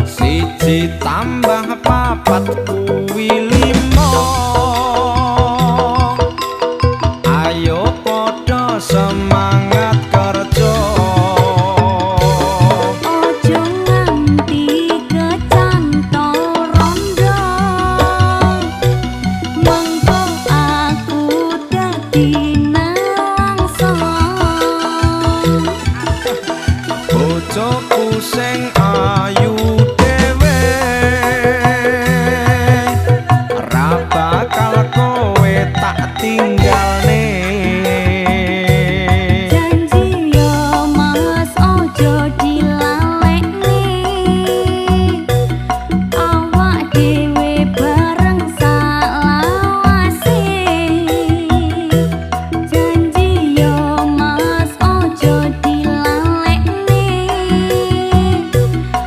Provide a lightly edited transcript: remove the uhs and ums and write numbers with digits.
Siji tambah papat kuwi limo. Ayo padha semangat kerja. Ojo nganti kecantol rondo, mengko aku dadi nelangsa. Bojoku sing ayu.